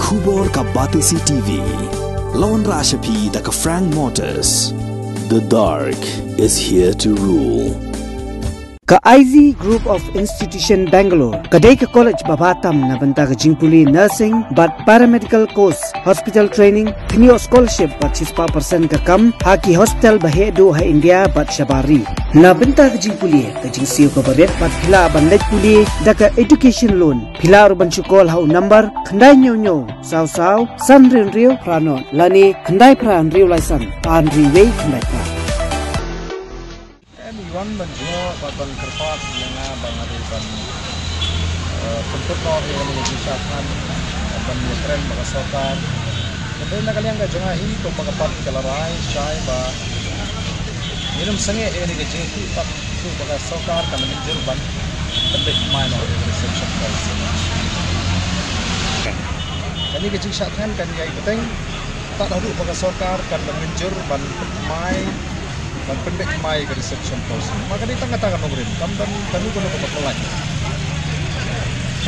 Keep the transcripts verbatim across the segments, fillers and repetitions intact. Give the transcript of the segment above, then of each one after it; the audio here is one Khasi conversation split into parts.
Khubor ka Batesi T V. La wanrah sha phi da ka Frank Motors. The dark is here to rule. Ka I Z Group of Institution Bangalore ka dei ka college ba bha tam na bynta ka jingpule nursing bad paramedical course, hospital training, kynioh scholarship bad shispah percent ka kam ha ki hospital ba heh duh ha India bad shabar ri. Na bynta ka jingpule ka jingsiew kaba rit bad phi lah ban leit pule da ka education loan. Phi lah ruh ban shu call ha u number khyndai hynñiew hynñiew saw saw san hynriew hynriew phra nod lane khyndai phra hynriew lai san ar hynriew wei khyndai phra. Em, i wan ban jngoh bad ban kyrpad ïa nga ba nga dei ban, eh, pynkut noh ïa kane ka jingshah thngan ban ïakren bad ka sorkar. Hynrei na ka liang ka jong nga hi kum ba ka pat ka la rai shai ba ngin ym sangeh ïa kane ka jingkyrpad haduh ba ka sorkar kan mynjur ban pynbeit thymmai noh ïa ka reservation policy. Kane ka jingshah thngan kan ïai bteng tad haduh ba ka sorkar kan mynjur ban pynbeit thymmai, ban pynbeit thymmai ïa ka reservation policy. Ma ka dei tang kata ka nongrim, kam don kano kano kaba khlaiñ.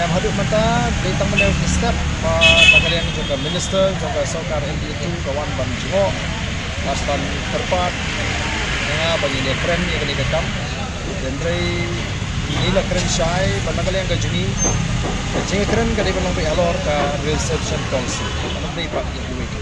Em, haduh mynta dei tang mynne u step ba na ka liang jong ka minister jong ka sorkar N D A two ka wan ban jngoh bad ban kyrpad ïa nga ba ngin ïakren ïa kane ka kam. Hynrei ngi la kren shai ba na ka liang ka jong ngi ka jingkren ka dei ban long beit halor ka reservation policy. Kam dei pat ïa kiwei.